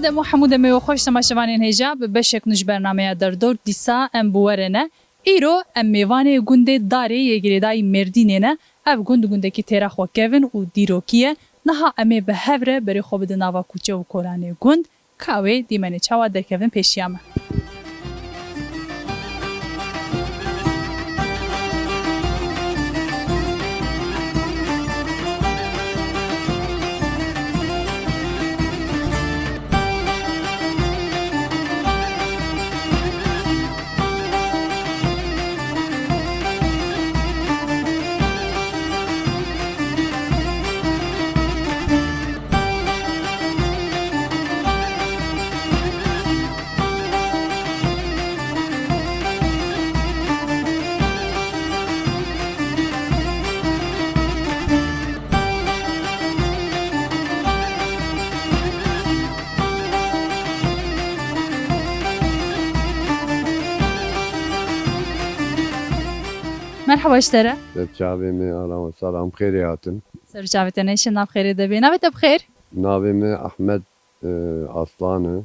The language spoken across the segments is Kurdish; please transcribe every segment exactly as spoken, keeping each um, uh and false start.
Dema hemû demê we xweş temaşevanên hêja, bi beşek nû ji bernameya Derdor dîsa em bi we re ne. Îro em mêvanê gundê Darê yê girêdayî Mêrdînê ne. Ev gund gundekî têra xwe kevin û dîrokî ye. Niha em ê bi hev re berê xwe bidin nava kûçe û kolanê gund. Ka wê dîmenê çawa derkevin pêşiya me. Merhaba ji te re. Ser çavê me, ala we salam, xêrê hatin. Ser çavê te neşe, nav xêrê de bê. Navê te bi xêr? Navê me Ahmet, e, Aslan e.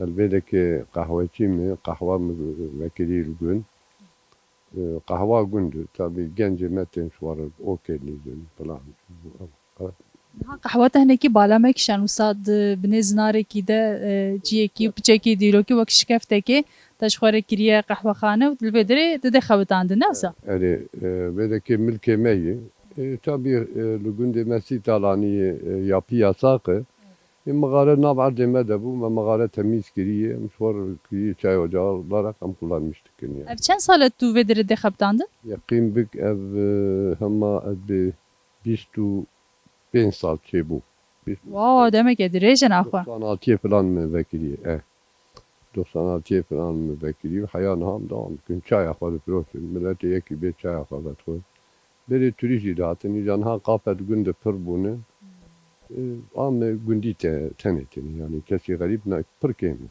Ez vêdekê qehweçî me, qehwa min vekirî li gund. E, qehwa gund e, tabî gencê me tên ji we re okê dîtin, filan. Niha qehwa te hinekî bala me kişand, wisa di binê zinarekî de, e, ciyekî û piçekî dîrokî wek şikeftekê te ji xwe re kiriye qehwexane û li vê derê dide xebitandin, ne wisa? Erê, e, vêdekê milkê me ye. E, tabî, e, li gundê me sî talanî ye, e, yapî yasak e. Ê mixare nav erdê me de bû, me mixare temîz kiriye, em ji xwe re kiriye çay ocağı olarak em kullanmış dikin yani. Ev çend sal e tu vê derê dê xebitandin? Yeqîn bik ev, e, hema ez bê bîst û pênc sal çêbû. Bîst û Wow, demeke dirêj e naxwe. Doxsan altiyê filan me vekiriye, eh. Doxsan altiyê filan me vekiriye, heya niha em dewam dikin. Çaya xwe difiroşin, miletê yekî bê çaya xwe vedixwe. Berê turîst jî dihatin, îca niha qafet gund pir bûne. E, a me gundî te, tenê têne, yanî kesî xerîb ne, pir kêm e.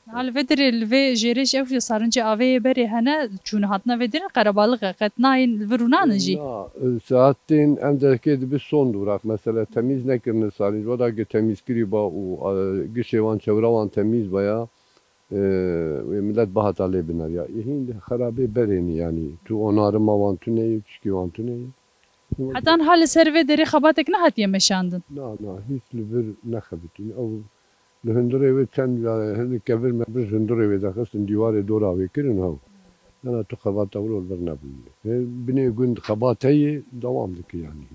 Niha li vê derê, li vê jêrê jî ew jî sarincê avê yê berê hene, çûne hatina vê derê qerebalix e, qet nayên li vir rûnanin jî. Na, e, saetên em derkê dibi son dûrak, mesela temîz nekirine sarinc, weda ki temîz kirî ba û, e, gişê wan, çewra wan temîz baya, e, wê milet bihata lê bineriya. Ê hîn xerabê berê ne, yanî tu onarima wan tune ye, tişkî wan tune ye. Heta niha li ser vê derê xebatek nehatiye meşandin? Na, na, hîç li vir nexebitîn. Ew li hundirê wê çend carê hinek kevir me bir ji hundirê wê dexistin, dîwarê dora wê kirin hew. Dana tu xebata wilo li vir nebûye. Ê, binê gund xebat heye, dewam dike yanî.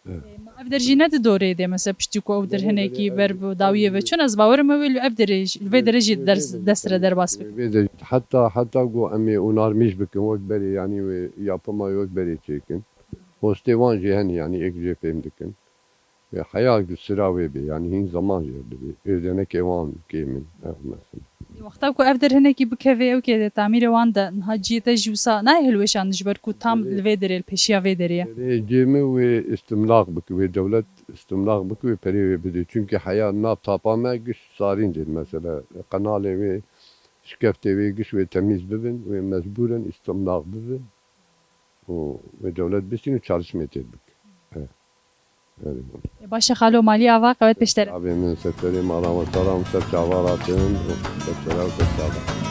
E. Ê, ma ev der jî ne di dorê de, mesela piştî ku ew der Derê, hinekî derê, ber ev, bi dawiyê ve çûn, ez bawerim ew ê li ev derê jî, li vê derê jî ders, dest re derbas bikin. Vê derê, heta, heta ku em ê onarmîş bikin wek berê, yanî wê yapima wek berê çêkin. Postê wan jî hene, yanî êk jê fêm dikin. Wê heya sira wê bê, yanî hîn zeman jê dibê. Êrdenekê wan kêm in, ev mesela. Wexta ku ev der hinekî bikeve, ew kê de tamîrê wan de niha ciyê te jî wisa nayê hilweşandin ji ber ku tam Belê. Li vê derê, li pêşiya vê derê ye. Belê, ciyê min wê istimlaq bike, wê dewlet istimlaq bike, wê perê wê bide. Çunkî heya nav tapa me giş sarîn dê, mesela qenalê wê, şikeftê wê, giş wê temîz bibin, wê mecbûren istimlaq bibin. û wê dewlet bistîne çalışmê tê bike. Evet. Öyle. E, baş e xalo, malî ava, qewet pêştere. Abê min ser serê mala me, salam ser çava ratin û ser sera û ser çava.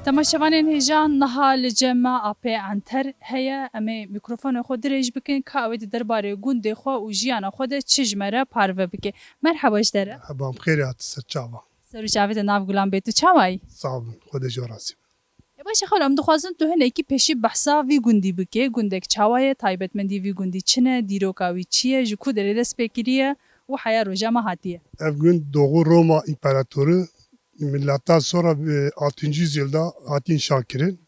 Temaşevanên hêja, niha li cem me Apê Anter heye. Em ê mîkrofonê xwe dirêj bikin, ka ew ê di derbarê gundê xwe û jiyana xwe de çi ji me re parve bike. Merheba ji te re. Merheba, bi xêrê hatî ser çava. Ser û çavê te, nav gulan bê, tu çawa yî? Sağ olun, Xwedê ji we razî be. Ê, baş, Şexal, em dixwazin tu hinekî pêşî behsa vî gundî bike. Gundek çawa ye? Taybetmendî vî gundî çi ne? Dîroka wî çi ye? Ji ku derê dest pê kiriye û heya roja me hatiye? Ev gund Doğu Roma İmparatoru milattan sonra, e, altıncı yüzyılda hatî înşa kirin.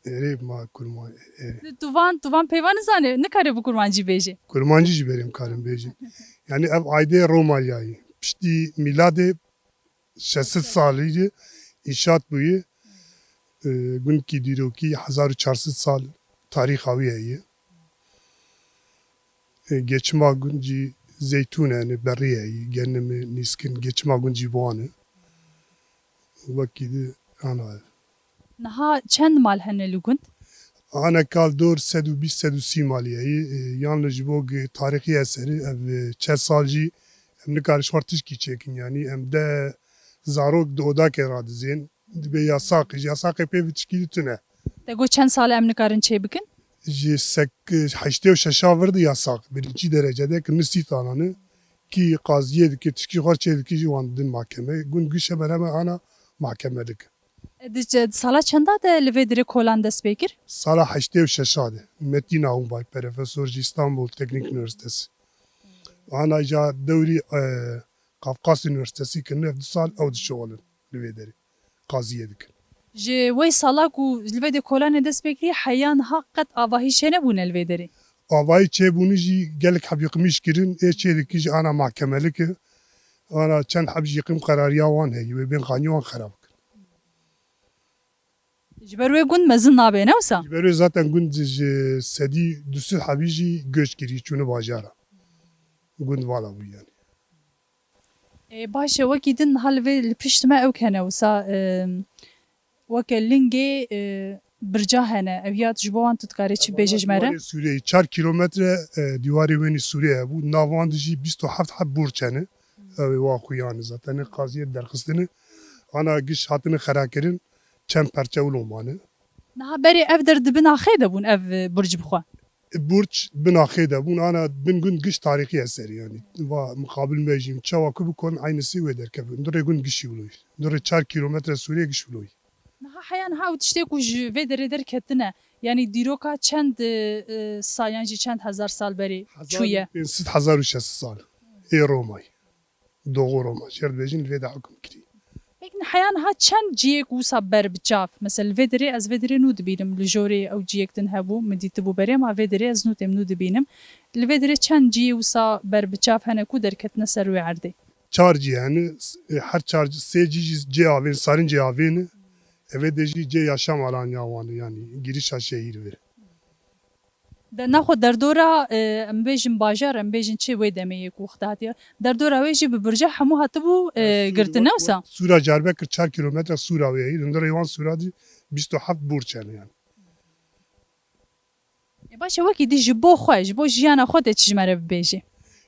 Erê ma kurma, erê. Tu van, tu van peyva nizane, nikare bi kurmancî bêje. Kurmancî jî berê karim bêjim. Yani ev aydê Romayayî. Piştî miladê şeş sed salî înşaat bûye. E, gundkî dîrokî hezar û çar sed sal tarîxa wî heye. E, geçima gund jî zeytûn hene, berî heye, genimê nîskin, geçima gund jî bi wan e. Wekî di ana ev. Niha çend mal hene li gund? Ana kal dor sed û bîst, sed û sî malî heye. E, yan li ji bo gi-, tarîxî eserî ev, e, çend sal jî em nikarin ji xwe tişkî çêkin. Yanî em de zarok di odakê radizên. Dibe yasaq, ji yasaqê pê bi tişkî di tune. Te got çend sal e em nikarin çê bikin? Ji sek-, heştê û şeşa vir di yasaq. Birinci derecede ki nisî tanane ki qaziyê dike tişkî xwe çê dike jî wan didin mahkeme. Gund gişe bereme ana mahkeme dike. E, di, di sala çenda de li vê dirê kolan dest pê kir? Sala heştê û şeşa de. Metîna Humbay, profesor ji Îstanbul Teknik Üniversitesi. Ana ja dewrî, e, Kafkas Üniversitesi kirine ev du sal ew dişixulin li vê derê. Qaziyê dikin. Ji wey sala ku li vê de kolanê dest pê kiriye heya niha qet avahî çênebûne li vê derê? Avahî çêbûne jî gelek heb yekmîş kirin, ê çê dikin jî ana mahkemelik e. Ana çend heb jî yekim qerariya wan heye, wê bên xanî wan xerab bikin. Ji ber wê gund mezin nabe, ne wisa? Ji ber wê zaten gund ji sedî du sed hebî jî göç kirî, çûne bajara. Gund vala bû yani. Ê, baş e, wekî din niha li vê, li pişt me ew hene wisa, e, weke lingê, e, birca hene. Ev ya ji bo wan tu dikarî çi bêje ji me re? Dîwarê Sûriyeyê çar kîlometre, e, dîwarê wênî Sûriye hebû. Nav wan de jî bîst û heft heb burç hene. Ew ê wa xuyan e zaten. Qaziyê derxistine. Ana giş hatine xerakirin. Çend perçe wilo mane. Niha berê ev der di bin axê de bûn ev, e, burc bixwe? Burç bin axê de bûn, ana bin gund giş tarîxî eserî yani. Va muqabil me jî çawa ku bikon eynî sî wê derkevin. Durê gund gişî wilo yî. Durê çar kîlometre Sûriyê giş wilo yî. Niha heya niha ew tiştê ku ji vê derê derketine, yani dîroka çend, e, e, sal, yan jî çend hezar sal berê çûye? Hezar û pênc sed, hezar û şeş sed sal. Ê Romayê. Doğu Roma, jê re dibêjin li vê de hukm kirî. Peki heya niha çend cihê ku wisa ber bi çav? Mesela li vê derê ez vê derê nû dibînim, li jorê ew cihek din hebû, min dîtibû berê, ma vê derê ez nû têm nû dibînim. Li vê derê çend cihê wisa ber bi çav hene ku derketine ser wê erdê? Çar cih hene, s-, e, her çar cih, sê cih jî cê avên, sarin cê avên e. Evê de jî cê yaşam alanya wan e, yani girîşa şehîr vir. De naxwe derdora, e, em bêjin bajar, em bêjin çi wê demê yê ku wexta hatiye. Derdora wê jî bi burca hemû hatibû, e, girtin, ne wisa? Sûra Carbekir çar kîlometre sûra wê ye. Li hundirê wan sûra dî bîst û heft burç hene yani. E, baş e, wekî dî ji bo xwe, ji bo jiyana xwe de çi ji me re bibêjî?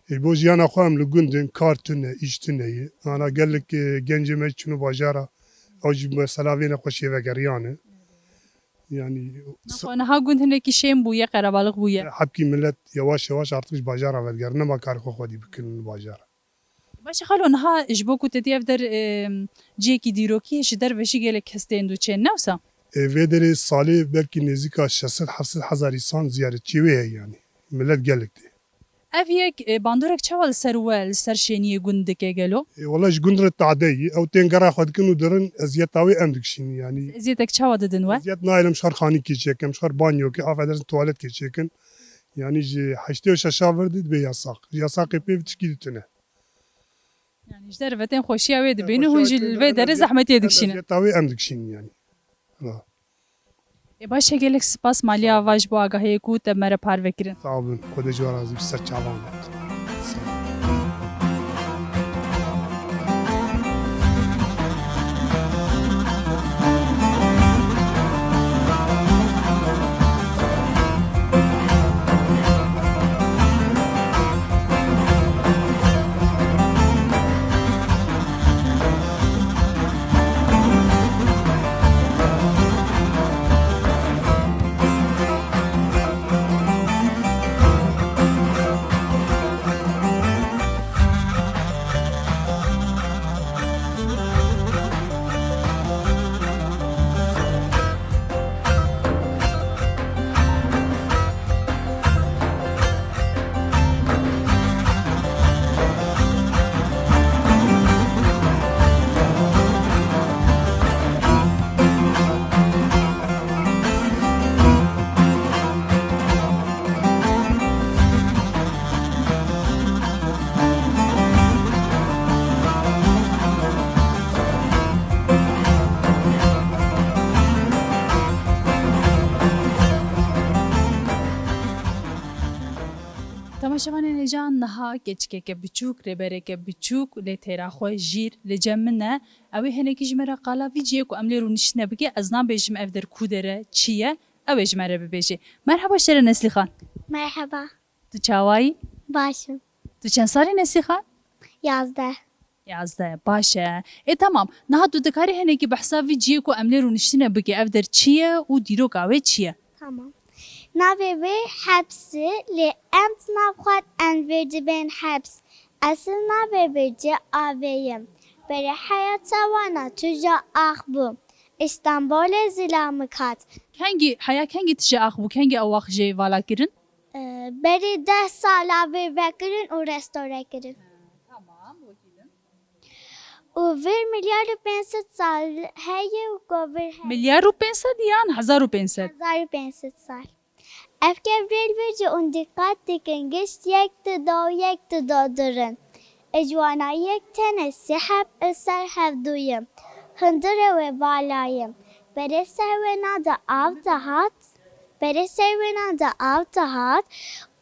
E, ji bo jiyana xwe em li gund in, kar tune, îş tune ye. Ana gelek, e, gencê me çûne bajara, ew jî mesela vêne xwe şêvegeriyane. Yani, Niha, niha gund hinekî şên bûye, qerebalix bûye. Hepkî millet yavaş yavaş artık ji bajara vedigerin, nema karê xwe xwedî bikin li bajara. Baş e xalo, niha ji bo ku te dî ev der, e, cihekî dîrokî ye, ji derve jî gelek kes tên dû çên, ne wisa? E, vê derê salê belkî nêzîka şeş sed heft sed hezar însan ziyaretçiyê wê heye yani. Millet gelek tê. Ev yek, e, bandorek çawa li ser we, li ser şêniyê gund dike gelo? E, wela ji gund re tade yî. Ew tên gera xwe dikin û dirin, eziyeta wê em dikişînin, yanî. Eziyetek çawa didin we? Eziyet nayê em şar xanî kê çêkin, em şar banyo kê, affedersin, tuwalet kê çêkin. Yanî ji heştê û şeşa vir dî dibe yasak. Yasaqê pê tişkî di tune. Yanî ji derve tên xweşiya wê dibînin, hûn jî li vê derê zehmetiyê dikişînin. Eziyeta wê em dikişînin yanî. Ha. Ê baş e, gelek spas Malî Ava ji bo agahiyê ku te bi me re parve kirin. Sağ olun. Xwedê ji we razî bi, ser çavan be. Sağ olun. Hêjan niha keçikeke biçûk, rêbereke biçûk lê têra xwe jîr li cem min e. Ew ê hinekî ji me re qala vî cihê ku em lê rûniştine bike, ez nabêjim ev der ku der e, çi ye, ew ê ji me re bibêje. Merheba ji te re Neslîxan. Merheba. Tu çawa yî? Baş im. Tu çend salî Neslîxan? Yazdeh. Yazdeh, baş e. Ê, temam. Niha tu dikarî hinekî behsa vî cihê ku em lê rûniştine bike, ev der çi ye û dîroka wê çi ye? Tamam. Navê wê heps e, lê em di nav xwe de em vê dibên heps. Esil navê vê cih Avê ye. Berê heyata wana tu ja ax bû. Îstanbolê zilamik hat. Kengî, heya kengî tije ax bû, kengî ew ax jê vala kirin? Ee, berê deh sala vê vekirin û restore kirin. Tamam, wekî din. Û vir milyar û pênc sed sal heye û kovir heye. Milyar û pênc sed yan hezar û pênc sed? Hezar û pênc sed sal. Ev kevirê li vir cih hûn dîqat dikin, gişt yek dido û yek dido durin. Ji wana yek tenê sê heb li ser hevdû ye. Hundirê wê vala ye. Berê ser wêna de av dihat, berê ser wêna de av dihat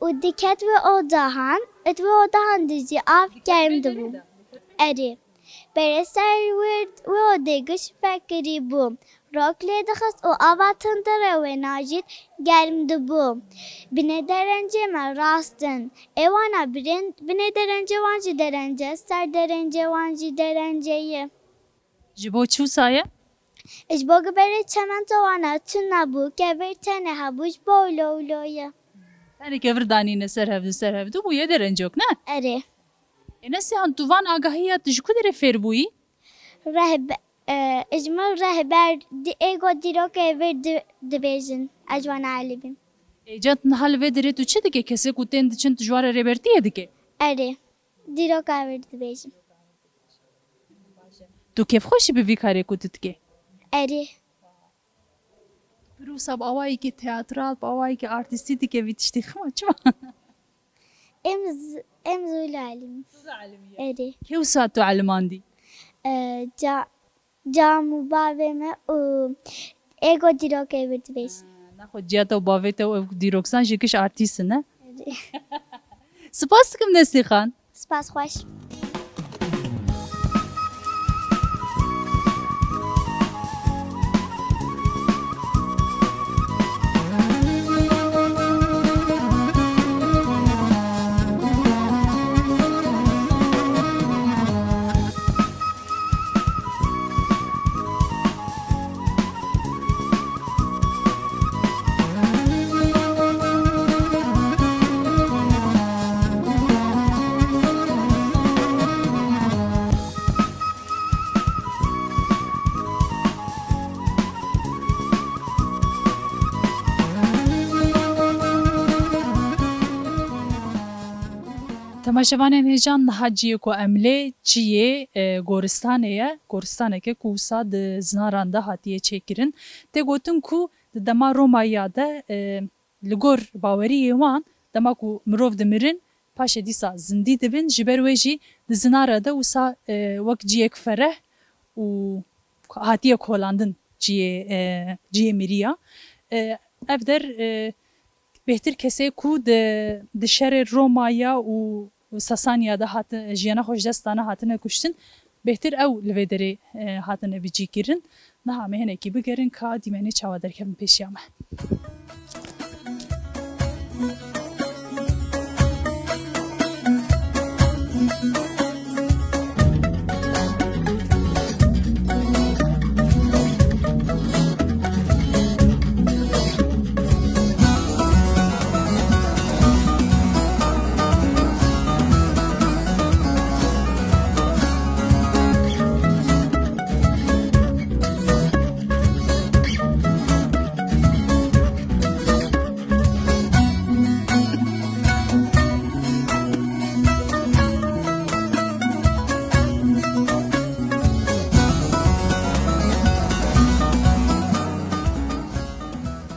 û diket wê odahan, di wê odahan de jî av germ dibû. Erê. Berê ser wê, wê odê giş vekirî bû. Rok lê dixist û ava tundire wê najît germ dibû. Binê derencê me rast in. Ê wana birên, binê derencê wan jî derence, ser derencê wan jî derence ye. Ji bo çi wisa ye? Ji bo ku berê çemento wana tune bû, kevir tenê hebû, ji bo wilo wilo ye. Tenê kevir danîne ser hevdû, ser hevdû bûye derencok, ne? Erê. Ê Neslihan, tu van agahiya tu ji ku derê fêr bûyî? Rehbe-, e, ji min rehber di êgo dîrokê vir di-, dibêjin. Ez ji wan elî bîm. Ê, ca niha li vê derê tu çi dike? Kesê ku tên diçin tu ji wan re rêbertiyê dike? Erê. Dîroka vir dibêjim. Tu kêfxweş î bi vî karê ku tu dikê? Erê. Pir wisa bi awayekî teatral, bi awayekî artîstî dike vî tiştî xima çima? Em z-, em zû li elim. Zû li elim ye. Erê. Kê wisa tu elimandî? Ee, ca-, cam û bavê me û êgo dîrokê vir dibêjin. Ha, naxwe ciya te û bavê te û ev dîroksan jî giş artîst in, ne? Erê. Spas dikim Neslîxan. Spas xweş. Temaşevanên hêjan, niha ciyê ku em lê ciyê, e, goristanê ye, goristaneke ku wisa di zinaran de hatiye çêkirin. Tê gotin ku di dema Romayî ya de, e, li gor baweriyê wan, dema ku mirov dimirin, paşê dîsa zindî dibin, ji ber wê jî di zinara de wisa, e, wek ciyek fereh û hatiye kolandin ciyê, e, ciyê miriya. E, ev der, e, bêhtir kesê ku di, di şerê Romaya û Sasaniya de hati-, jiyana xwe ji dest dane hatine kuştin, bêhtir ew li vê derê, e, hatine bicîkirin. Niha em ê hinekî bigerin ka dîmenê çawa derkevin pêşiya me.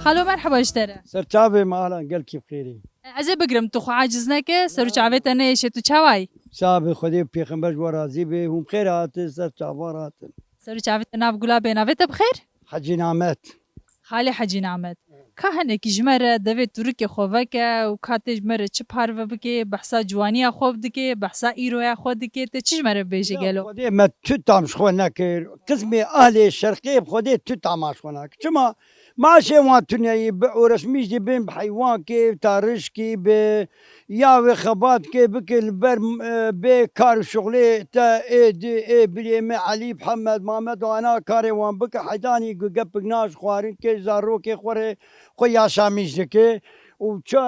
Xalo, merheba ji te re. Ser çavê me, ahlan, gelkî bi xêrî. Ez ê bigirim, tu xwe aciz neke, ser û çavê te neyêşe, tu çawa yî? Çavê Xwedê û pêxember ji we razî be, hûn bi xêr hatin, ser çavan hatin. Ser û çavê te nav gula bê, navê te bi xêr? Hecî Namet. Xalê Hecî Namet. Ka hinekî ji me re devê tûrikê xwe veke û ka tê ji me re çi parve bike, behsa ciwaniya xwe dike, behsa îroya xwe dike, tê çi ji me re bibêje gelo? Xwedê me tu tam ji xwe nekir. Qismê ahlê şerqê bi Xwedê tu tama ji xwe nekir. Çima? Maaşê wan tune yî, bi uğraşmîş dibin, bi heywankê, bi tarişkî, bi ya wê xebatkê bike li ber, e, bê kar û şuxlê te ê di, ê birê me Elî, Mihemed, Mamed û ana karê wan bike, heydanî gepik naş xwarin kê zarokê xwe rê xwe yaşamîş dike û ça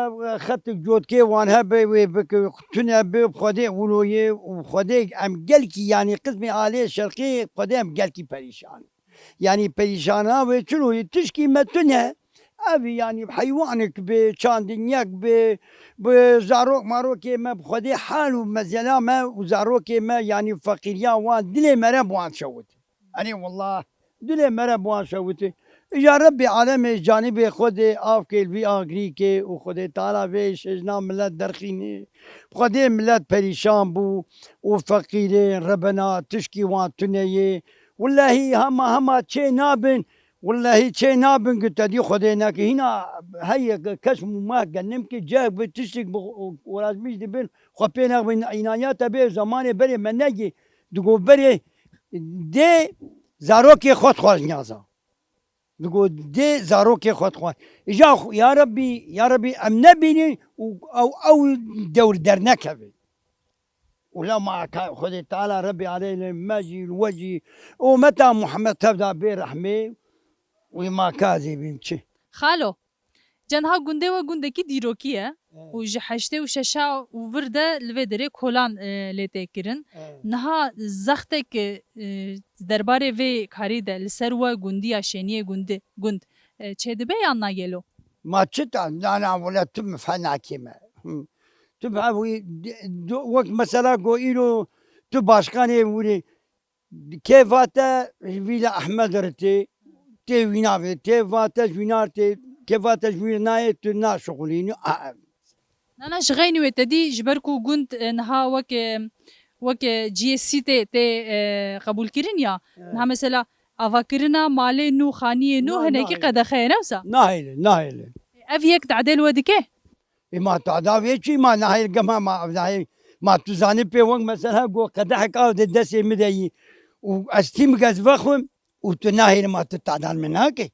xetik cotkê wan hebe wê bike, tune bi Xwedê wilo ye û Xwedê em gelkî, yanî qismê alê şerqî Xwedê em gelkî perîşan. Yanî perîşana wê çilo ye, tişkî me tune. Ev yanî heywanek bi, çandinyek bi, bi zarok marokê me bi Xwedê hal û mezela me û zarokê me, yanî feqîriya wan dilê me re bi wan şewit. Erê wallah, dilê me re bi wan şewitî. Îja Rebbê alemê canibê Xwedê av kê li vî agirîkê û Xwedê Teala vê şêjna milet derxînê. Xwedê milet perîşan bû û feqîrê rebena tişkî wan tune yê. Wellehî hema hema çê nabin. Wellehî çê nabin ku te dî Xwedê neke. Hîna heye ke kes mûma genim ke ceh bi tiştik bi uğraşmîş dibin. Xwe pê nexbin. Înanya te bê zemanê berê me negî. Digo berê dê zarokê xwe dixwaz niyaza. Digo dê zarokê xwe dixwaz. Îja xwe, ya Rebbî, ya Rebbî em nebînin û ew, ew dewr dernekeve. Û lema ka Xwedê Teala Rebbî aleyhine me jî, we jî û ummeta Muhammed tevda bê rehmê û ma ka zê bîm çi. Xalo, Cenha gundê we gundekî dîrokî ye û ji heştê û şeşa û vir de li vê derê kolan, e, lê tê kirin. Evet. Niha zextek, e, derbarê vê karî de li ser we gundiya şêniyê gundi, gund, e, çêdibe yan na gelo? Ma çi ta? Na, na, wele tu min fe nakê me. Hı. Tu fe wî, wek mesela go îro tu başkanê wîrê, kêfa te ji vî le Ehmed re tê, tê wî navê, kêfa te ji wî nar tê, kêfa te ji wî nayê, tu naşixulînî. A, Na, na, ji xeynî wê te dî, ji ber ku gund, e, niha wek, e, wek, e, cihê sîtê tê, e, qebûlkirin ya. Evet. Niha mesela avakirina malê nû, xaniyê nû, na, hinekî nahêle, qedexe ye, ne wisa? Nahêle, nahêle. Ev yek tehdê li we dike? Ê ma tu eda vê çî ma nahêl gema ma ev nahêl. Ma tu zanî pê weng mesela go qedehek av de destê min de yî. Û ez tîm gez vexwim û tu nahêl ma tu tadan min nake.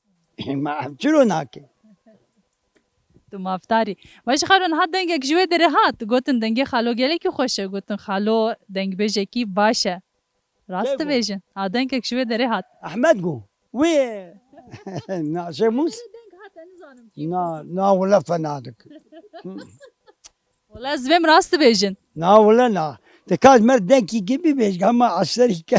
Ma ev çiro nake. Tu mafdarî. Baş xalo niha dengek ji wê derê hat. Gotin dengê xalo gelekî xweş e. Gotin xalo dengbêjekî baş e. Rast dibêjin. Ha, dengek ji wê derê hat. Ehmed go. Wê. Na, Şemus? Deng hat, ez nizanim kî. Na, na, wele fena dik. Wele ez dibêm rast dibêjin. Na, wele na. Te ka ji mer dengkî kî bibêj, hema eşterî ke.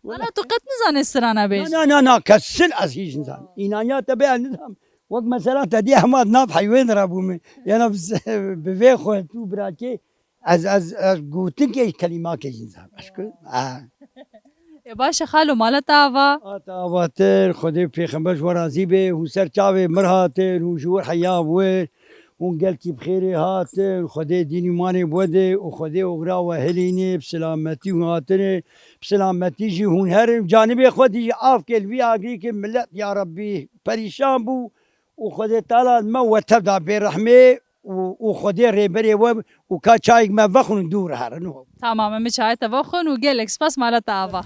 Wele. Ana tu qet nizanê strana bêj. Na, na, na, na, kesin ez hîç nizam. Înanya te bê ez nizam. Wek mesela te dî hema nav heywen re bû min. Yana bi, bi vê xwe tu birakê. Ez, ez, ez gotinkê kelîmakê jî nizam. Ez ku, ha. Ê, baş e xalo, mala te ava? A te avatir, Xwedê pêxember ji we razî be, hûn ser çavê mir hatin, hûn ji wir heya wir, hûn gelkî bi xêrê hatin, Xwedê dîn û manê bi we de û Xwedê oxira we hilînê, bi silametî hûn hatine, bi silametî jî hûn herin, canibê xwe dî jî av ke li vî agirî ke milet ya Rebbî perîşan bû û Xwedê Teala me we tev da bêrehmê. û, û Xwedê rêberê we û ka çayek me vexwin û dû re herin. Tamam, em ê çayê te vexwin û gelek spas mala te ava.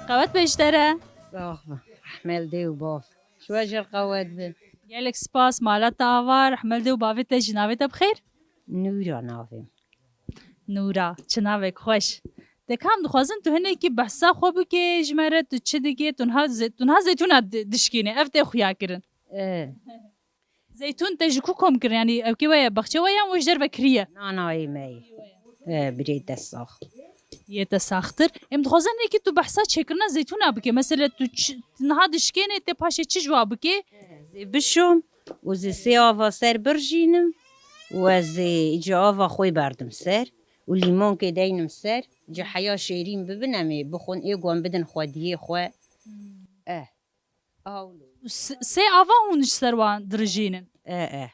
Qewet be ji te re. Sax be. Rehmel dê û bav. Ji we jî qewet be. Gelek spas, mala te ava, rehmel dê û bavê te jî, navê te bi xêr? Nûra navê min. Nûra, çi navek xweş. Te kam dixwazin tu hinekî behsa xwe bike ji me re, tu çi dike, tu niha ze-, tu niha zeytûna di-, dişkîne, ev tê xuya kirin. E. Zeytûn te ji ku kom kirin? Yanî ev kê we ye, baxçe we yan we ji derve kiriye? Na, na, ê me ye. E, birê te sax. Yê te saxtir. Em dixwazin hinekî tu behsa çêkirina zeytûna bike. Mesela tu çi, niha dişkêne, te paşê çi ji wa bike? Ez ê bişom û zê sê ava ser birjînim û ez ê îca ava xwe berdim ser û lîmonkê deynim ser. Ji heya şêrîn bibin, em ê bixwin, ê wan bidin xwediyê xwe. Eh. Awlo. S-, sê ava hûn ji ser wan dirijînin? Eh, eh.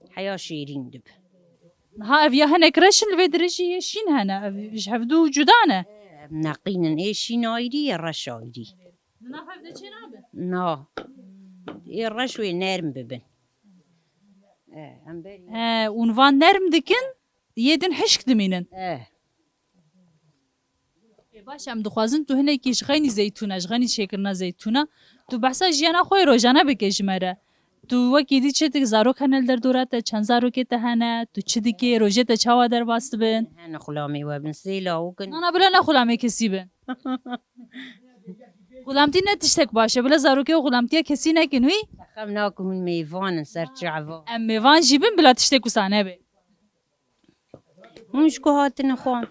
Heya şêrîn dibe. Niha ev ya hinek reş in, li vê dirijî yê şîn hene. Ev ji hevdû cuda ne? Eh, em neqînin, ê şîn ayrî, yê reş ayrî. Di nav hev de çê nabe? Na. Ê reş wê nerm bibin. Eh, em berî. He, hûn van nerm dikin, yê din hişk dimînin. Eh. Ê, baş, em dixwazin tu hinekî ji xeynî zeytûna, ji xeynî çêkirina zeytûna, tu behsa jiyana xwe yê rojane bike ji me re. Tu wekî dî çi dikî, zarok hene li derdora te, çend zarokê te hene, tu çi dikî, rojê te çawa derbas dibin? Hene xulamê we bin, sê lawik in. Na, na, bila ne xulamê kesî bin. Xulamtî ne tiştek baş e, bila zarokê û xulamtiya kesî nekin wî. Xem nakin, hûn mêvan in ser çava. Em mêvan jî bin, bila tiştek wisa nebe. Hûn ji ku hatine xwe?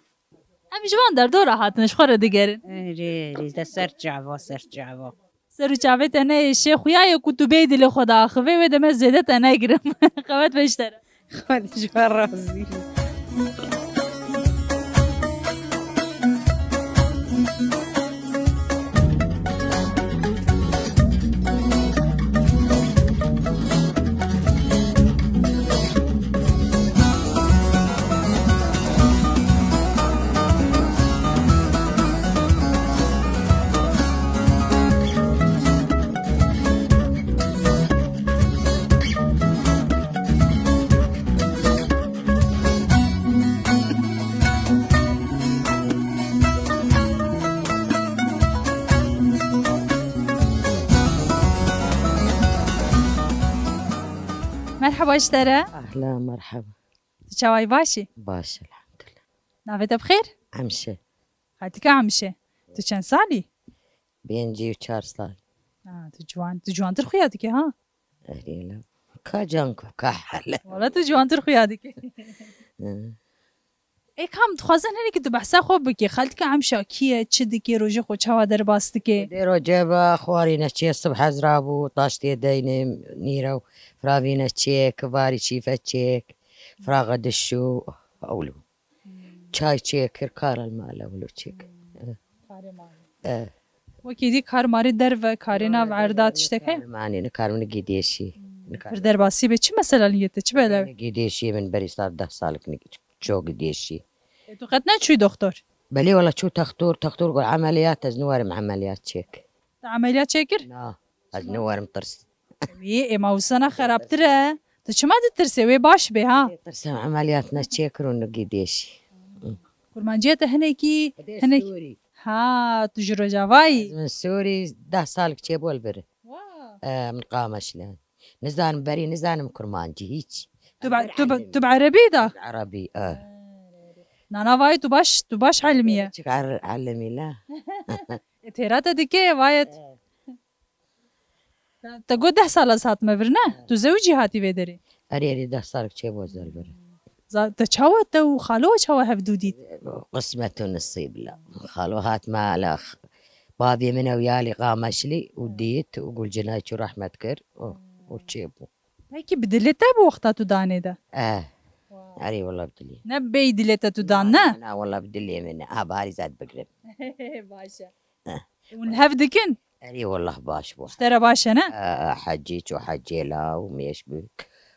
Em ji van derdora hatine, ji xwe re digerin. Erê, erê, de ser çava, ser çava. Ser û çavê te neyê, şê xuya ye ku tu bêyî dilê xwe diaxivê, wê demê zêde te negirim. Qewet be ji te re. Xwedê ji we razî. Merheba ji te re. Ahla, merheba. Tu çawa yî, baş î? Baş, elhamdulillah. Navê te bi xêr? Emşe. Xaltîka Emşe. Tu çend salî? Pêncî û çar sal. Ha, tu ciwan, tu ciwantir xuya dike, ha? Erê la. Ka can ku, ka hele. Wala tu ciwantir xuya dike. Hı. Ê kam, dixwazin hinekî tu behsa xwe bikî. Xaltîka Emşa kî ye, çi dike, rojê xwe çawa derbas dike? Dê roje ve xwarîne çê, sibh hezra bû, taştê deyne, nîrew firavîne çêk, varî çîfe çêk, firaxe dişû, ewlû. Çay çêkir, kar el male wilo çêk. Karê malê. Eh. Wekî dî kar marê derve, karê nav erda tiştek heye? Manê, ne kar min gidêşî. Pir derbasî be, çi mesela liyê te, çi bela? Gidêşî min berî sar deh salek ne, ço gidêşî. E, tu qet neçûyî doktor? Belê wala çû textor, textor got emeliyat, ez niwerim emeliyat çêk. Te emeliyat çêkir? Na, ez niwerim tirs. Wî ê ma wisa ne xerabtir e. Tu çima ditirsê? Wê baş bê ha. Tirsem emeliyat ne çêkir û nigî dêşî. Kurmanciya te hinekî, hinek. Sûrî. Ha, tu ji Rojavayî. Ez min Sûrî deh salek çêbû li vir. Wa. E, min Qameşli. Nizanim berî, nizanim kurmancî hîç. Tu be, tu be, tu bi erebî da? Erebî, e. Nana vay tu baş, tu baş elimiye. Çik er-, elimî la. E, têra te dike vayet. E. Te got deh sal ez hatime vir, ne? Tu zewicî hatî vê derê? Erê, erê, deh salek çêbû ez li vir. Za-, te çawa te û xalo çawa hevdû dît? Qismet û nisîb la. Xalo hat me la x-, bavê min ew ya li Qameşlî û dît û Gulcinay çû rehmet kir û, û çêbû. Pekî bi dilê te bû wexta tu danê de? Eh. Wow. Erê, wela bi dilê. Ne bêyî dilê te tu dan, ne? Na, wela bi dilê min e. Ha, barî zad bigrim. Baş e. Eh. Hûn hev dikin? Erê, wela baş bû. Ji te re baş e, ne? Eh, eh, hecî çû, hecê la û mêş bû.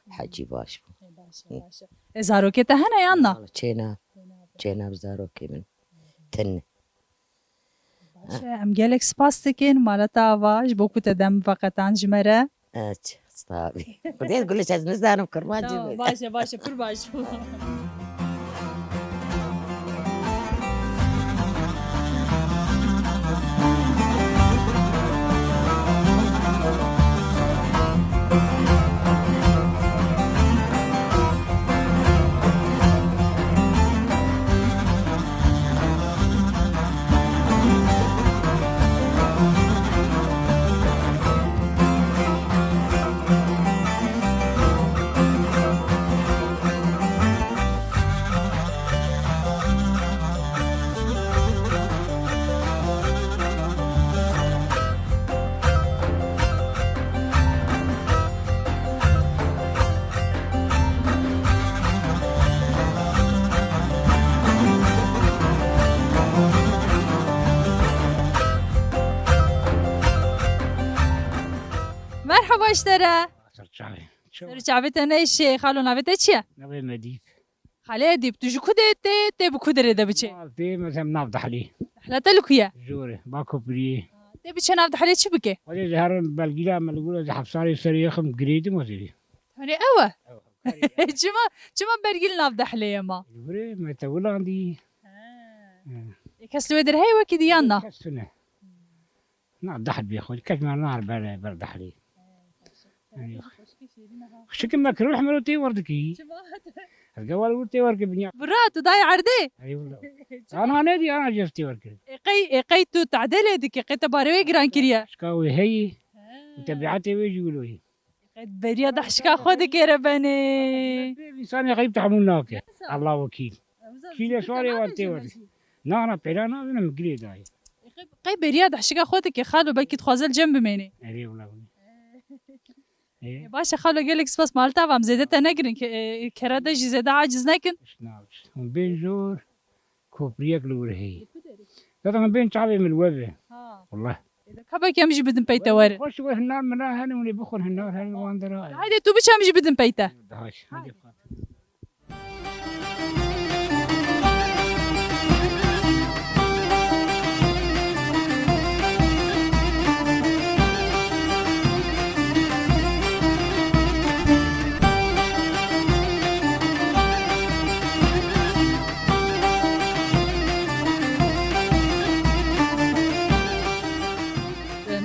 Hecî baş bû. E, baş e, baş e. E, zarokê te hene yan na? Wela çêna. Çêna bi zarokê min. Tin. Baş e, em gelek spas dikin, mala te ava, ji bo ku te dem veqetan ji me re. Aç, stabî. Xwedê gulê ez nizanim kurmancî. Tamam, be. Baş e, baş e, pir baş bû. Baş te re. Ser çavê. Ser çavê te neyşê. Xalo, navê te çi ye? Navê me Edîp. Xalê Edîp, tu ji ku de tê, tê bi ku derê de biçê? Mal tê, me hem nav Dahlê. Dahla te li ku ye? Jor e, ba Kopriyê. Tê biçê nav Dahlê çi bikê? Xwedê ji herin belgîla me li gura ji hefsarê serê yexim girêdim wezîrî. Hani ew e? Ew e. Çima, çima bergî li nav Dahlê ye ma? Li gurê me te wilandî. He. He. Ê kes li wê der heye wekî diyan na? Kes tune. Na Dahl bê xwe, kes me nar ber, ber Dahlê. He, xweşik. Yanî, xweşikî şêrîn e ha. Xişikî me kirû hemero tê werdikî. Çima? Ez gewal wir tê werkir binya. Bira, tu dayê erdê? Eyvallah. Ana ne diye, ana cef tê werkir. Ê qey, ê qey tu tadê lê dikî, qey te barê wê giran kiriye? Şika wê heyî. He. Û tebiatê wê jî wilo yî. Qet beriya dehşika xwe dikê re benê. Însanê xeyb tehmûl nake. Allah wekîl. Kîle şwarê wan tê werdî. Na, na, pêra nabînim, girê dayê. Qey beriya dehşika xwe dikê, xalo, belkî dixwaze li cem bimênê. Erê wila wî. Ê. Ê, baş e xalo, gelek spas, mal te ava, em zêde te negirin, ke-, e, kera te jî zêde aciz nekin. Hûn bên jor. Kopriyek li wir heye. Zaten em bên çavê min we be. Ha. Wallah. Ê, de ka belkî em jî bidin pey te werin. Xweş we hinar minar hene, hûn ê bixwin hinar hene wan dera. Haydi tu biçe em jî bidin pey te. Daha. Haydi.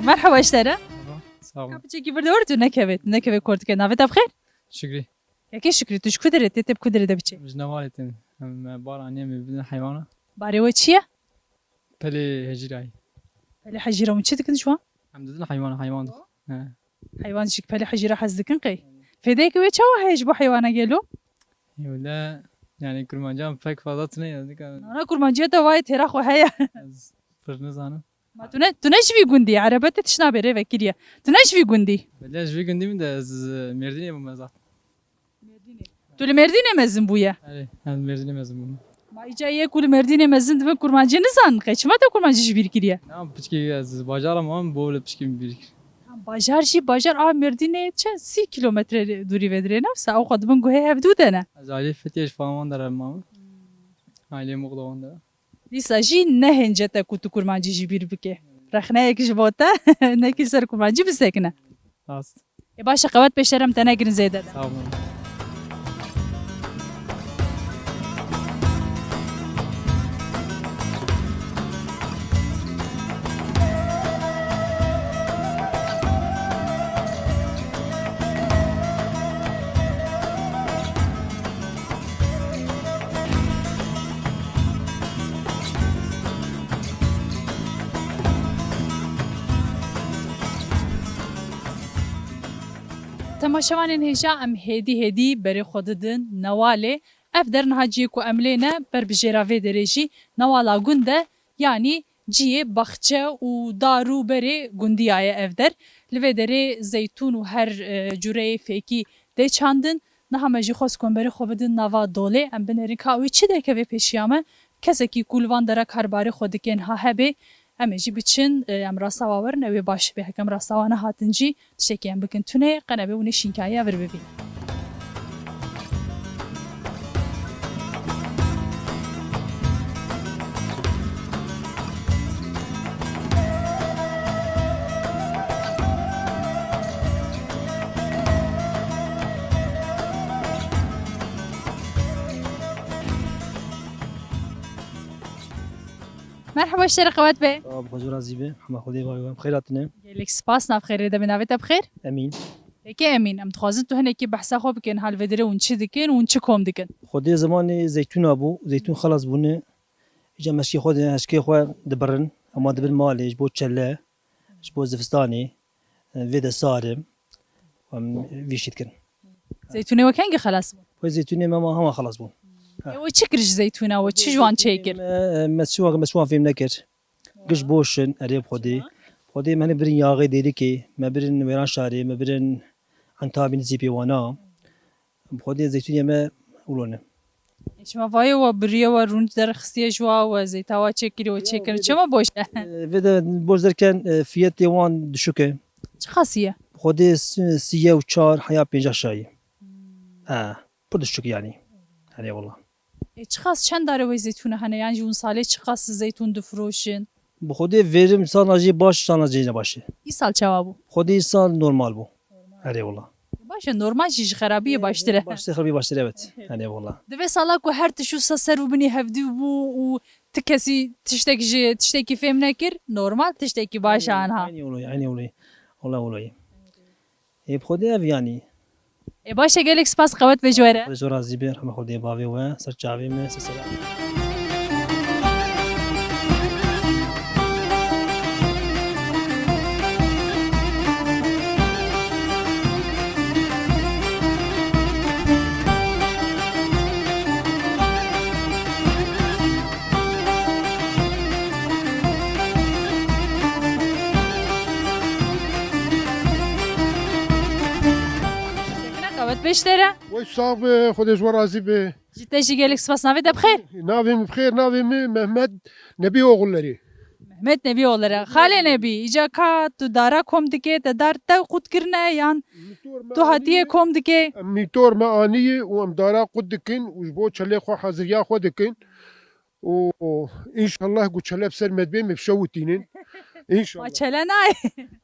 Merhaba ji te re. Merhaba, sağ olun. Kapıcı gibi de ordu, ne kevet, ne kevet kortike. Navê te bi xêr? Şükrü. Kekê Şükrü, tu ji ku derê tê, tê bi ku derê de biçê? Em ji Nevalê tên. Em, e, bar aniye me bidin heywana. Barê we çi ye? Pelê hecîrayî. Pelê hecîra, hûn çi dikin ji wan? Em didin heywana, heywan dixwin. He. Heywan jî pelê hecîra hez dikin qey? Fêdeyeke wê çawa heye ji bo heywana gelo? Wele, yani kurmanciyan pek fazla tune ya, dika. Nana kurmanciya te vayê têra xwe heye. Ez pir nizanim. Ma tu ne, tu ne ji vî gundî, erebe te tişt nabê rê vekiriye. Tu ne ji vî gundî. Belê ji vî gundî min de ez, e, Mêrdînê bûme zaten. Tu li Mêrdînê mezin bûye? Erê, ez Mêrdînê mezin bûme. Ma îca yê ku li Mêrdînê mezin dibin kurmancî nizan, qey çima te kurmancî ji bîr kiriye? Na, piçkî ez bajara mam, bo li piçkî min bîr kir. Bajar jî, bajar a Mêrdînê çend sî kilometre dûrî vedirê, ne wisa? Ew xwe dibin guhê hevdû de ne. Ez ailê Fethiye ji Fawan dere mam. Ailê Muxlawan dere. Dîsa jî nehênce te ku tu kurmancî ji bîr bike. Rexneyek ji bo te, nekî ser kurmancî bisekine. Rast. Ê baş e, qewet pêşerem te negirin zêde de. Sağ olun. Temaşevanên hêja, em hêdî hêdî berê xwe didin Newalê. Ev der niha cihê ku em lê ne, ber bi jêra vê derê jî Newala gund e, yanî cihê baxçe û dar û berê gundiya ye ev der. Li vê derê zeytûn û her, e, cureyê fêkî tê çandin. Niha me jî xwest ku em berê xwe bidin nava dolê, em binêrin ka wê çi derkeve pêşiya me. Kesekî ku li van dera karbarê xwe dike niha hebe, em ê jî biçin, e, em rasta wa werin, ew ê baş be. Heke em rasta wa nehatin jî, tiştekî em bikin tune, qe nebe hûn ê şînkayê vir bibînin. Merhaba, ji te re qewet be. Sağ ol, Xwedê razî be. Hema Xwedê var, em xêr hatine. Gelek spas, nav xêrê de be, navê te bi xêr? Emîn. Peki Emîn, em dixwazin tu hinekî behsa xwe bikin, hal vê derê hûn çi dikin, hûn çi kom dikin? Xwedê zimanê zeytûna bû, zeytûn xelas bûne. Îca meşkê xwe de, heşkê xwe dibirin, hema dibin malê, ji bo çele, ji bo zivistanê, vê de sar e, em vî şî dikin. Zeytûnê we kengî xelas bû? Xwe zeytûnê me ma hema xelas bûn. Ê, we çi kir ji zeytûna we? Çi ji wan çêkir? Me, me çi wan, me çi wan fêm nekir. Giş boş in, erê bi Xwedê. Xwedê me ne birin Yaxê Dêlikê, me birin Wêranşarê, me birin Entabî nizî pêwana. Bi Xwedê zeytûnê me wilo ne. Ê, şima vayê we biriye we rûnc derxistiye ji wa, we zeyta wa çêkiriye, we çêkirin. Çima boş e? E, vê de boş derken, e, fiyetê wan düşük e. Çi qasî ye? Xwedê si-, sî û çar heya pênca şayî. Hmm. He, pir dişik yanî. Erê wala. E, çiqas çend dare wê zeytûne hene? Yan jî hûn salê çiqas zeytûn difiroşin? Bi Xwedê verim sana jî baş, sana jî ne baş e. Îsal çawa bû? Xwedê îsal normal bû. Erê wala. Baş e, normal jî ji xerabiyê baştir e. Baştir, xerabiyê baştir, evet. Erê wala. Di vê sala ku her tişt wisa ser û binî hevdî bû û ti kesî tiştek ji tiştekî fêm nekir, normal tiştekî baş e anha. Eynî wala, eynî wala. Wala wala. Ê bi Xwedê ev yanî. Ê baş e, gelek spas, qewet be ji we re. Xwedê zor razî be, rehma Xwedê bavê we, ser çavê me, ser sera. Sekine qewet be ji te re. Wey sax be, Xwedê ji we razî be. Ji te jî gelek spas. Navê te bi xêr? Navê min bi xêr, navê min Mehmet Nebî Oğulları. Mehmet Nebî Oğulları. Xalê Nebî, îca ka tu dara kom dikê, te dar tew qut kirine yan tu hatiye kom dikê? Em mîtor me anî û em dara qut dikin û ji bo çelê xwe haziriya xwe dikin. Û înşallah ku çele bi ser me dibê, me bi şewitînin. Înşallah. Ma çele nayê.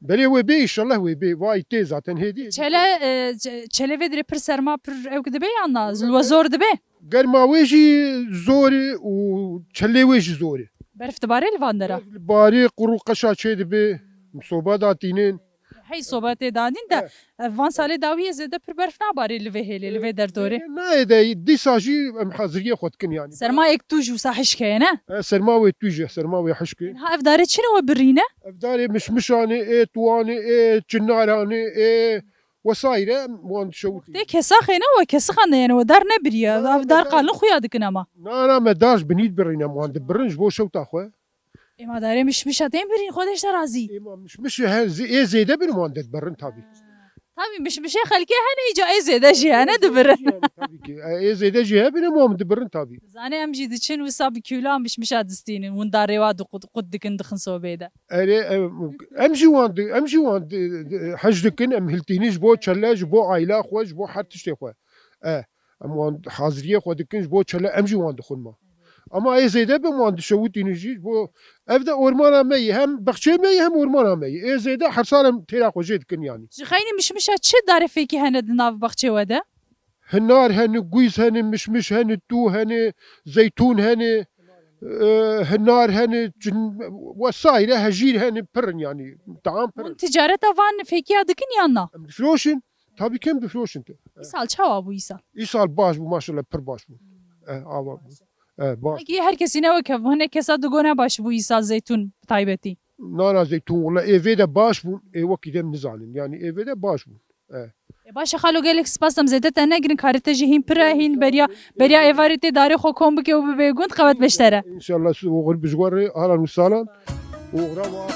Belê wê bê, înşallah wê bê. Vay tê zaten hêdî. Çele, e, çe-, çele vê dirê pir serma pir ewk dibe yan na? Zilwe zor dibe? Germa wê jî zor e û çelê wê jî zor e. Berf dibare li van dera? Berf li barê qur û qeşa çê dibe. Soba datînin. Hey, soba tê dadîn de, Evet. ev van salê dawiyê zêde pir berf nabarê li vê hêlê, li vê derdorê. Nayê de, dîsa jî em haziriyê xwe dikin yanî. Sermayek tûj wisa hişk heye, ne? E, serma wê tûj e, serma wê hişk e. Ha, ev darê çi ne we birîne? Ev darê mişmişanê, ê tuwanê, ê çinaranê, ê wesaîre em wan dişewitî. Tê kesaxê ne we, kesixan de yani we dar nebiriye. Na, Ev dar me dar qalin xuya dikin ama. Na, na, me dar ji binî dibirîne, em wan dibirin ji bo şewta xwe. Ê ma darê mişmişa tên birîn, Xwedê ji te razî. Ê ma mişmiş he, zê-, ê zêde bin wan dê dibirin tabî. Tabî mişmişê xelkê hene, îca ê zêde jî hene dibirin. Tabî ki. Ê zêde jî hebin, em wan dibirin tabî. Zanê em jî diçin wisa bi kîla mişmişa distînin, hûn darê wa di qut, qut dikin dixin sobê de. Erê, em, em jî wan di, em jî wan di, di, hej dikin, em hiltînin ji bo çele, ji bo aîla xwe, ji bo her tiştê xwe. E, em wan haziriyê xwe dikin, ji bo çele em jî wan dixwin ma. Ama ê zêde be wan dişewitînin jî, ji bo ev de ormana me yê, hem bexçê me yê, hem ormana me yê. Ê zêde her sal em têra xwe jê dikin yanî. Ji xeynî mişmişa çi darê fêkî hene di nav bexçê we de? Hinar hene, guyz hene, mişmiş hene, tû hene, zeytûn hene, e, hinar hene, cin-, wesaîre hejîr hene, pir in yanî, taam pir in. Hûn ticareta van fêkiya dikin yan na? Em difiroşin, tabî ki em difiroşin te. Îsal çawa bû îsal? Îsal baş bû, maşallah pir baş bû. E, ava bû. E, baş. Peki her kesî ne wek hev bû? Hinek kesa digo ne baş bû îsal zeytûn bi taybetî? Nana zeytûn wela ê vê de baş bûn, ê wekî dem nizanin. Yanî ê vê de baş bûn. E. E, baş e xalo, gelek spas, em zêde te negirin, karê te jî hîn pir e, hîn beriya, beriya êvarê tê darê xwe kom bike û bibe gund, qewet be ji te re. Înşallah, oxir bi ji we re, alan û salan. Oxira wa.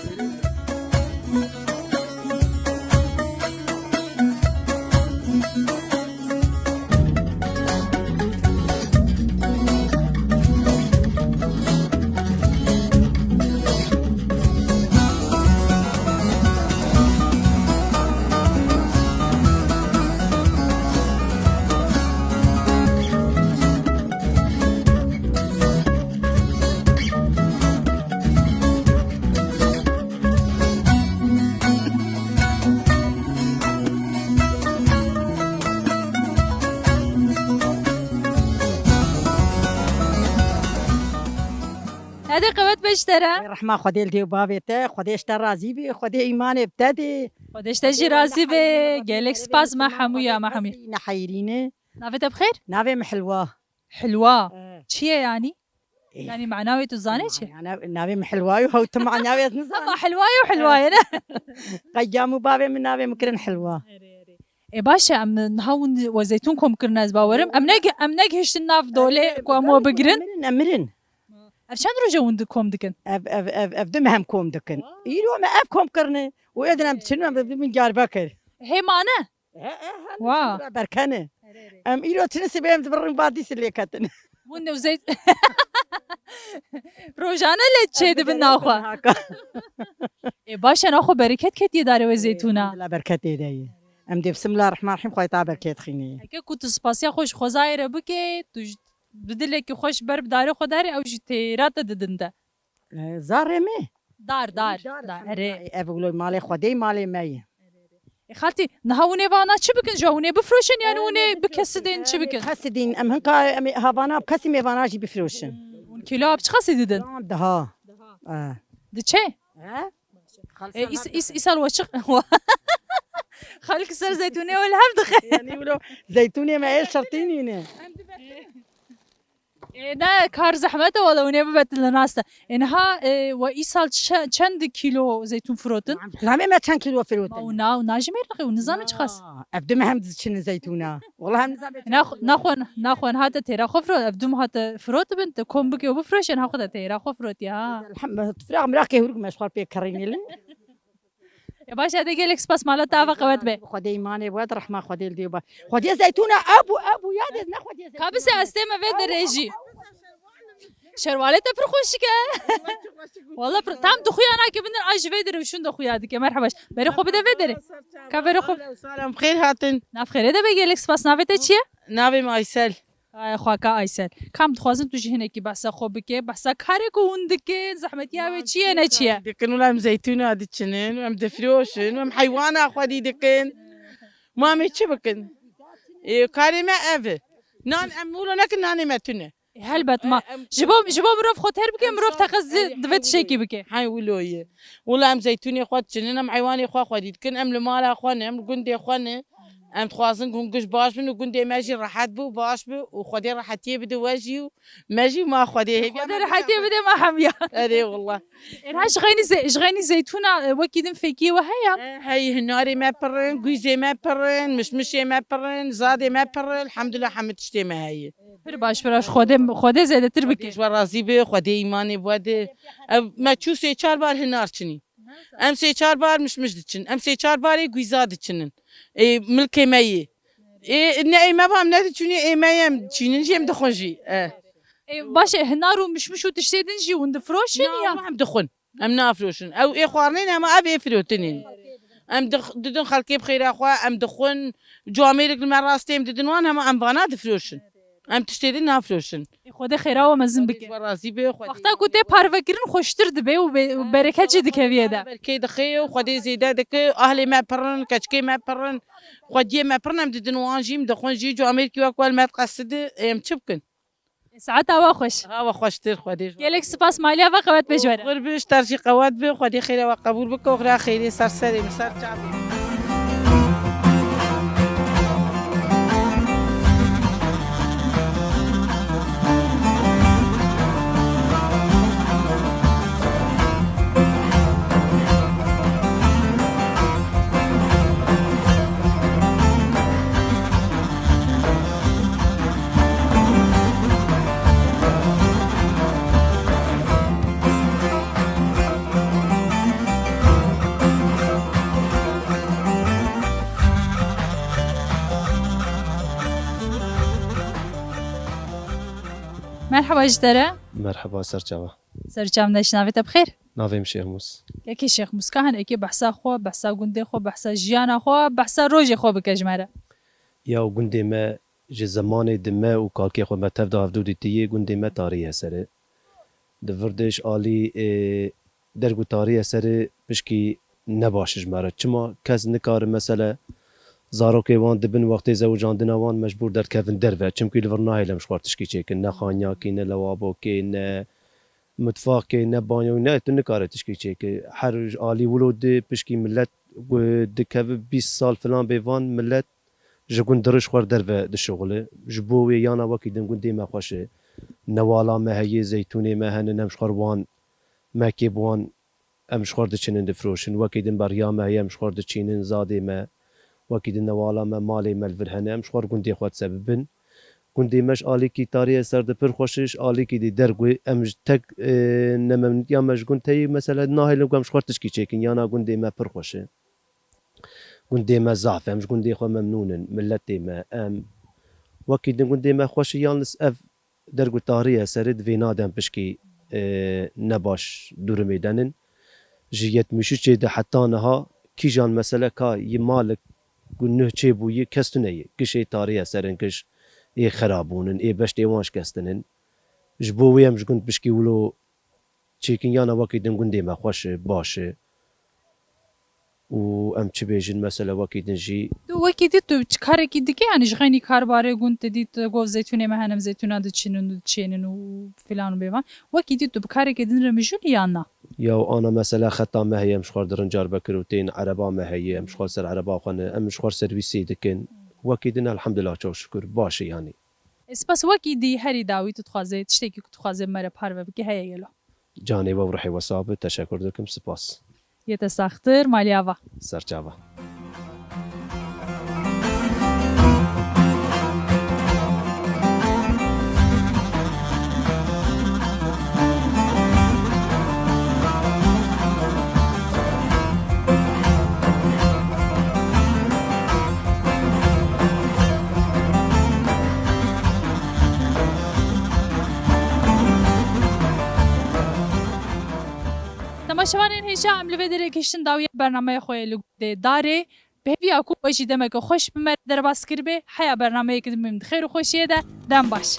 Hede qewet be ji te re. Rehma Xwedê li dê û bavê te, Xwedê ji te razî be, Xwedê îmanê bi te dê. Xwedê ji te jî razî be, gelek spas, me hemûya, me hemûya. Neheyrîne. Navê te bi xêr? Navê min Hilwa. Hilwa. Eh. Çi ye yanî? Eh. Yanî mana wê tu zanê çi? Mana, navê min Hilwa ye, hew tu mana wê ez nizanim. Ama Hilwa ye û Hilwa ye, ne? Qey cem û bavê min navê min kirin Hilwa. Erê, erê. E, baş e, em niha hûn we zeytûn kom kirine, ez bawerim. Em neg-, em negihiştin nav dolê ku em we bigirin. Em mirin, em mirin. Ev çend roj e hûn di-, kom dikin? Ev, ev, ev, ev du meh em kom dikin. Wow. Îro me ev kom kirine. Û êdin em diçin, em bi min Diyarbekir. Hê mane? He, he, he, Wa. Berkene. Erê, erê. Em îro çin sibê em dibirin vadî silê ketin. Hûn ne zeyt-, rojane le çê dibin naxwe. Haka. Ê, baş e, naxwe bereket ketiye darê we zeytûna. Bila berketê de ye. Em dê bismillah rehman rehîm xwe ta berket xînê. Heke ku tu spasiya xwe ji xwezayê re bike, tu ji, bi dilekî xwe ji ber bi darê xwe darê, ew jî têra te didin te. E, zarê me. Dar, dar, dar, dar, erê. Ev wilo malê Xwedê, malê me ye. Ê, xaltî, niha hûn ê vana çi bikin? Ji hûn ê bifroşin, yani hûn ê bi kesidên çi bikin? Kesidên, em hinka, em ê havana bi kesî mêvana jî bifroşin. Hûn kîlo bi çiqasî didin? Daha. Daha. E. Diçe? He? Ê, îs-, îs-, îsal we çi-, xalk ser zeytûnê we li hev dixe. Yani wilo zeytûnê me ê şertî nîne. Ê, ne, kar zehmet e wele, hûn ê bibetin li nas de. Ê, niha, ê, we îsal çe-, çend kîlo zeytûn firotin? Lamê me çend kîlo firotin? Ma û na, û najimêrin, û nizanin çiqas. Ev du me hem diçin zeytûna. Wala hem nizanin. Nax-, naxwe, naxwe hate têra xwe firot, ev du me hate firot bin, te kom bike û bifroşin, ha xwe de têra xwe firotiye, ha. Elhem-, firaq miraqê hûrik me ji xwe pê kerînê li. E, baş e, de gelek spas, mala te ava qewet be. Xwedê îmanê we de rehma Xwedê li dê ba. Xwedê zeytûna ew bû, ew bû, ya dê ne Xwedê zeytûna. Ka bise ez tême vê derê jî. Şerwalê te pir xweşik e. Wala pir, tam tu xuya nake bindin, ay ji vê derê û şûn de xuya dike. Merhaba. Berê xwe bide vê derê. Ka berê xwe. Salam, xêr hatin. Nav xêrê de be, gelek spas. Navê te çi ye? Navê me Aysel. Ay, xwaka Aysel. Kam dixwazin tu jî hinekî behsa xwe bike, behsa karê ku hûn dikin, zehmetiya wê çi ye, ne çi ye? Dikin, wila em zeytûna diçinin, em difroşin, em heywana xwedî dikin. Ma em ê çi bikin? Ê, karê me ev e. Nan em wilo nekin, nanê me tune. Ê, helbet ma. Em, em, ji bo, ji bo mirov xwe têr bike, em mirov teqez divê tiştekî bike. Hey wilo ye. Wila em zeytûnê xwe diçinin, em heywanê xwe xwedî dikin, em li mala xwe ne, em li gundê xwe ne. Em dixwazin ku hûn giş baş bin û gundê me jî rehet bi û baş bi û Xwedê rehetiyê bide we jî û me jî ma Xwedê hêviya Xwedê me rehetiyê bide ma hemiya. Erê wela. Êna ji xeynî ze-, ji xeynî zeytûna, e, wekî din fêkiyê we heye? E, hey, hinarê me pir in, gwîzê me pir in, mişmişê me pir in, zadê me pir in, elhamdulillah hemî tiştê me heye. Pir baş, pir baş. Xwedê, Xwedê zêdetir bike. Xwedê ji we razî be, Xwedê îmanê bi we de. Ev me çû sê çar bar hinar çinî. Em sê çar bar mişmiş diçin. Em sê çar barê gwîza diçinin. Ê, milkê me yê. Ê, ne ê me va em nediçûnê, ê me yê em çînin jî em dixwin jî. E. Ê, baş e, hinar û mişmiş û tiştê din jî hûn difiroşin ya? Na, em dixwin. Em nafroşin. Ew ê xwarinên hema ev ê firotinên. Em dix-, didin xelkê bi xêra xwe, em dixwin, camêrik li me rastê em didin wan hema em vana difroşin. Em tiştê din nafroşin. Ê, Xwedê xêra we mezin bike. Xwedê ji we razî be, Xwedê. Wexta ku tê parvekirin xweştir dibe û be-, û bereket jî dikeviyê de. Berkê dixe û Xwedê zêde dike. Ahlê me pir in, keçikê me pir in, xwediyê me pir in, em didin wan jî, em dixwin jî, camêrkî wek we li me diqesidi, em çi bikin? Saeta we xweş. Ha, we xweştir, Xwedê ji we. Gelek spas, maliya ve qewet be ji we re. Xwir bi, ji te jî qewet bi, Xwedê xêra we qebûl bike û xira xêrê ser serê min, ser çavê min. Merheba ji te re. Merheba, ser çava. Ser çav neş, navê te bi xêr? Navê min Şêxmûs. Kekê Şêxmûs, ka hin êkê behsa xwe, behsa gundê xwe, behsa jiyana xwe, behsa rojê xwe bike ji me re. Ya gundê me ji zemanê di me û kalkê xwe me tev de hevdû dîtiyê, gundê me tarî ye serê. Di vir de ji alî, ê, derg û tarî ye serê pişkî ne baş ji me re. Çima kes nikare mesele zarokê wan dibin wextê zewicandina wan mecbûr derkevin derve. Çimkî li vir nahêlin ji xwe tişkî çêkin. Ne xaniyakî, ne lewabokê, ne mutfaqê, ne banyoyê, ne tu nikare tişkî çêkî. Her alî wilo di pişkî millet gu-, dikeve bîst sal filan bê van millet ji gund dirij xwe derve dişixule. Ji bo wê yana wekî din gundê me xweş e. Newala me heye, zeytûnê me hene, em ji xwe wan mekê bi wan em ji xwe diçinin difroşin. Wekî din beriya me heye, em ji xwe diçînin zadê me. Wekî din newala me, malê me li vir hene, em ji xwe gundê xwe dise bibin. Gundê me ji alîkî tarî ye ser de pir xweş e, ji alîkî dî derg wê. Em ji tek, e, nememnîtiya me ji gund heye, mesela nahêlin ku em ji xwe tişkî çêkin, yana gundê me pir xweş e. Gundê me zaf e, em ji gundê xwe memnûn in, miletê me, em. Wekî din gundê me xweş e, yalnız ev derg û tarî ye serê di vê nadem pişkî, e, ne baş durumê denin. Ji yetmiş üçê de heta niha kîjan mesele ka yi malik û nuh çêbûyî kes tune ye. Gişê tarî ye serin giş ê xerabûnin, ê beştê wan şikestinin. Ji bo wê em ji gund pişkî wilo çêkin yana wekî din gundê me xweş e, baş e. Û em çi bêjin, mesele wekî din jî. Tu wekî dî tu çi karekî dike, yanî ji xeynî karbarê gund te dît, gov zeytûnê me henem zeytûna diçinin û diçênin û filan û bêvan. Wekî dî tu bi karekê din re mijûl yan na? Ya ana mesele xeta me heye, em ji xwe dirin car bekir û tên ereba me heye, em ji xwe ser ereba xwe ne, em ji xwe servîsê dikin. Wekî din elhamdulillah, çok şükür, baş e yanî. Spas wekî dî herî dawî tu dixwazê, tiştekî ku tu dixwazê me re parve bike heye gelo? Canê we û ruhê we sax be, teşekur dikim, spas. Yê te saxtir, malî ava. Serçava. Temaşevanên hêja, em li vê derê gihiştin dawiya bernameya xwe yê li gundê Darê. Bi hêviya ku we jî demeke xweş bi me re derbas kiribe, heya bernameyeke din bim di xêr û xweşiyê de. Dem baş.